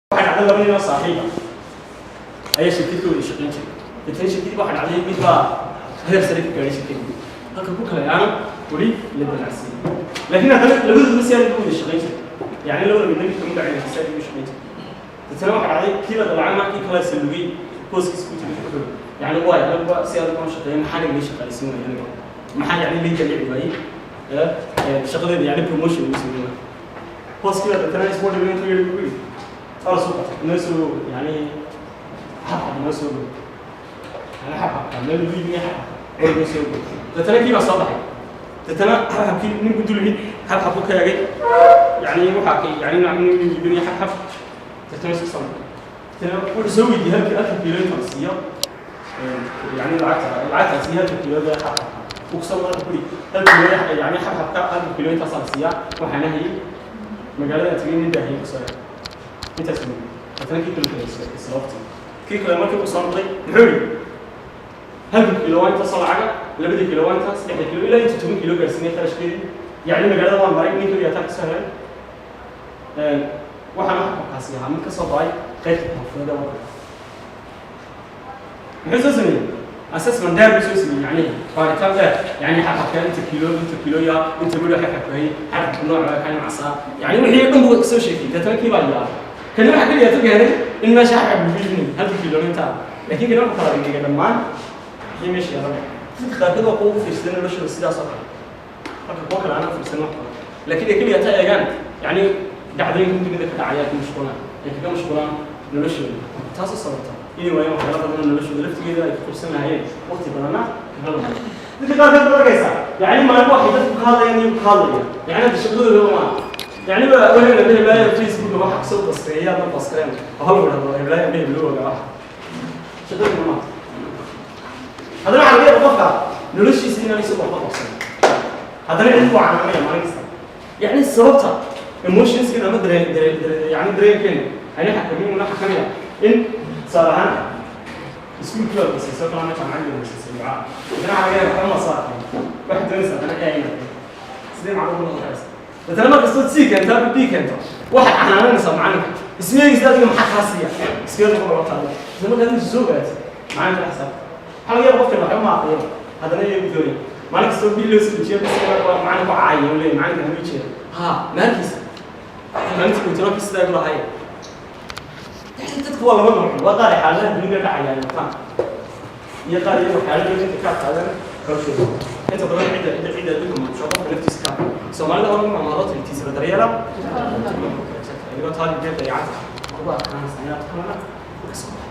Waxaa dhacday laba nin oo saaxiiba ayaa shirkad ka wada shaqayn jiray. Deetana shirkadii waxaa dhacday mid baa heer sare ka gaadhay shirkadii, halka ku kale aana weli la dalacsiiyey. Laakiin haddana labadooduba si aad ugu wada shaqayn jiray, yacni labada midna mid kama dhacin, si aad ugu shaqayn jiray. Deetana waxaa dhacday kii la dalacay markii kale salugay booskiisa ku jiray. Wuxuu yacni waay anigu si aad ugama shaqeeya, maxaa nagala shaqaalaysiin waaya aniga? Maxaa yacni lii dalici waayey shaqadeeda, yacni promotion igu sameyn waayey booskii baa? Deetana isboo dhibay intuu yidhi buu yidhi ala suuqa inoo soo, yani xabxab inoo soo goy, yani xabxabka meel lagu iibinaya, xabxabka oo inoo soo goy. Deetana kii baa soo baxay. Deetana xabxabkii ninku dul yimid, xabxabku ka eegay, yani waxaa kay yani nin iibinaya xabxab. Deetana iska soo noqday. Deetana wuxuu soo weydiiyey halkii halka kiilo inta la siiyo, yani lacagta la siiyo halka kiilooda xabxabka. Uu kusoo noqday, wuxuu yidhi hal kiilo, yani xabxabka halka kiilo intaasaa la siiyaa, waxaana hayay magaalada tegay nin baa hayay kusoo intaas weyn. Deetana kii kale kale isla waqti kii kale markii uu soo noqday muxuu yidhi halka kiilo waa intaasoo lacaga, labadii kiilo waa intaas, saddexda kiilo, ilaa inta 10 kiilo gaarsiinay kharashkeedii. Yacni magaalada waan maray, nin keliya taa kasoo helay. Waxaana xabxabkaasi ahaa mid ka soo go'ay qaybta koonfureed ee waddanka. Muxuu soo sameeyey? Assessment dheer buu soo sameeyey, yani baaritaan dheer, yani xabxabka inta kiilo, inta kiilo yaa inta midho xabxabka hayay, xabxabka nooca kan casaa, yani wixii dhan buu soo sheekay. Deetana kii baa yaabay. Kani waxaa keliya ta keenay in meesha xabxab lagu iibinayo halka kiilo intaa, laakiin kani wuxuu kala dhigay dhammaan wixii meesha yaala. Dadka qaarkood waa kuwa ugu fiirsaday noloshooda sidaas oo kale, halka kuwa kale aanan fiirsan wax badan, laakiin ay keliya ta eegaan yani dhacdooyinka dunida ka dhacaya ku mashquulaan, ay kaga mashquulaan noloshooda, taasoo sababta inay waayaan waxyaala badan oo noloshooda laftigeeda ay ku qabsan lahaayeen, waqti badanna kaga lumay. Dadka qaarkood baad arkaysaa, yani maalin waxay dadku ka hadlayaan iyo ka hadlayaan, yani hadda shaqadooda maaha, yani waa wehel heblaaya Facebook waxa kasoo baskareeya dad baskareen oo hal wadhahdo heblaaya ama heblo oga wax shaqadooda maaha. Haddana waxaa laga yaaba qofka noloshiisa inaan isagu waxba qabsan, haddana cid buu canaanaya maalin kasta. Yani sababta emotionskeena ama dareen dareen yani dareenkeena ayna xakamin una xakamaya in tusaale ahaan iskuulkii baad basayso kale ama jaamacadii baad basayso ducaa. Haddana waxaa laga yaaba waxba ma soo arkay, waxaad doonaysaa haddana ee inaad sidee macquul u noqon karaysa? Deetana mar kastood C keento ama B keento, waxaad canaananaysaa macalinka. Ismeegaysa adiga maxaa kaa siiya iskeeda ku qabata adiga isla markaad inta soo gaartid macalinka la xisaabta. Waxaa laga yaaba qofkan waxba ma aqriyo, haddana iyagu doonaya maalin kastoo B loo soo dejiyo bas waa macalinku caayo oo leeyahay macalinka hanuu jeeda ha maalkiisa maalintii kutiro sidaa igu lahaye. Yani dadku waa laba nooc: waa qaar ay xaaladaha dunida dhacaya ay wataan iyo qaar iyago xaaladooda inta ka adkaadaan noloshooda. Inta badan cidda adduunka maamusho qofka naftiisa ka. Soomaalida hore maamaado tiisa daryeela, adigoo taalibgeed dayacanta ugu adkaanaysa inaad kalana ka soo baxdo.